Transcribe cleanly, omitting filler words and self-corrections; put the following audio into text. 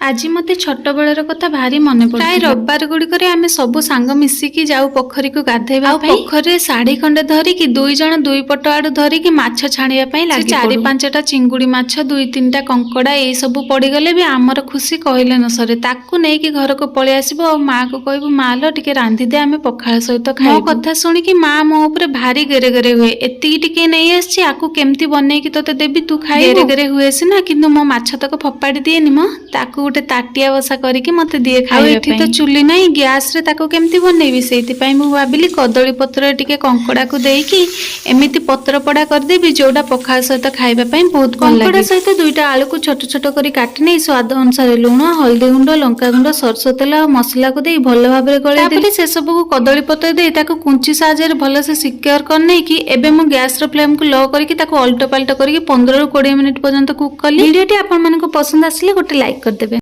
ଆଜି ମୋତେ ଛୋଟବେଳର କଥା ଭାରି ମନେ ପଡୁଛି। ପ୍ରାୟ ରବିବାର ଗୁଡ଼ିକରେ ଆମେ ସବୁ ସାଙ୍ଗ ମିଶିକି ଯାଉ ପୋଖରୀକୁ ଗାଧେଇବା ପାଇଁ। ପୋଖରୀରେ ଶାଢୀ ଖଣ୍ଡେ ଧରିକି ଦୁଇ ଜଣ ଦୁଇ ପଟ ଆଡୁ ଧରିକି ମାଛ ଛାଣିବା ପାଇଁ ଲାଗି ଚାରି ପାଞ୍ଚଟା ଚିଙ୍ଗୁଡ଼ି ମାଛ, ଦୁଇ ତିନିଟା କଙ୍କଡ଼ା ଏଇ ସବୁ ପଡ଼ିଗଲେ ବି ଆମର ଖୁସି କହିଲେ ନ ସରେ। ତାକୁ ନେଇକି ଘରକୁ ପଳେଇ ଆସିବ ଆଉ ମାଆକୁ କହିବୁ, "ମା ଲୋ, ଟିକେ ରାନ୍ଧିଦେ, ଆମେ ପଖାଳ ସହିତ ଖାଇବୁ।" ମୋ କଥା ଶୁଣିକି ମା ମୋ ଉପରେ ଭାରି ଗେରେ ଗେରେ ହୁଏ। "ଏତିକି ଟିକେ ନେଇ ଆସିଛି, ଆକୁ କେମିତି ବନେଇକି ତୋତେ ଦେବି, ତୁ ଖାଇବୁ?" ଗେରେ ଗେରେ ହୁଏ ସିନା, କିନ୍ତୁ ମୋ ମାଛ ତକ ଫୋପାଡ଼ି ଦିଏନି ମ। ତାକୁ ଗୋଟେ ତାଟିଆ ବସା କରିକି ମତେ ଦିଏ ଖାଇବା। ଏଠି ତ ଚୁଲି ନାହିଁ, ଗ୍ୟାସରେ ତାକୁ କେମିତି ବନେଇବି? ସେଇଥିପାଇଁ ମୁଁ ଭାବିଲି କଦଳୀ ପତ୍ରରେ ଟିକେ କଙ୍କଡ଼ାକୁ ଦେଇକି ଏମିତି ପତ୍ର ପୋଡ଼ା କରିଦେବି, ଯୋଉଟା ପଖାଳ ସହିତ ଖାଇବା ପାଇଁ ବହୁତ ଭଲ ଲାଗେ। କଙ୍କଡ଼ା ସହିତ ଦୁଇଟା ଆଳୁକୁ ଛୋଟ ଛୋଟ କରି କାଟି ନେଇ ସ୍ୱାଦ ଅନୁସାରେ ଲୁଣ, ହଳଦୀ ଗୁଣ୍ଡ, ଲଙ୍କା ଗୁଣ୍ଡ, ସୋରିଷ ତେଲ ଆଉ ମସଲାକୁ ଦେଇ ଭଲ ଭାବରେ ଗୋଳେଇ। ତାପରେ ସେସବୁକୁ କଦଳୀ ପତ୍ର ଦେଇ ତାକୁ କୁଞ୍ଚି ସାହାଯ୍ୟରେ ଭଲସେ ସିକ୍યોର କରିନେଇକି ଏବେ ମୁଁ ଗ୍ୟାସର ଫ୍ଲେମକୁ ଲୋ କରିକି ତାକୁ ଅଲଟ ପାଲଟ କରିକି 15ରୁ 20 ମିନିଟ୍ ପର୍ଯ୍ୟନ୍ତ କୁକ୍ କଲି। ଭିଡ଼ିଓଟି ଆପଣମାନଙ୍କୁ ପସନ୍ଦ ଆସିଲେ ଗୋଟେ ଲାଇକ୍ କରିଦେବେ।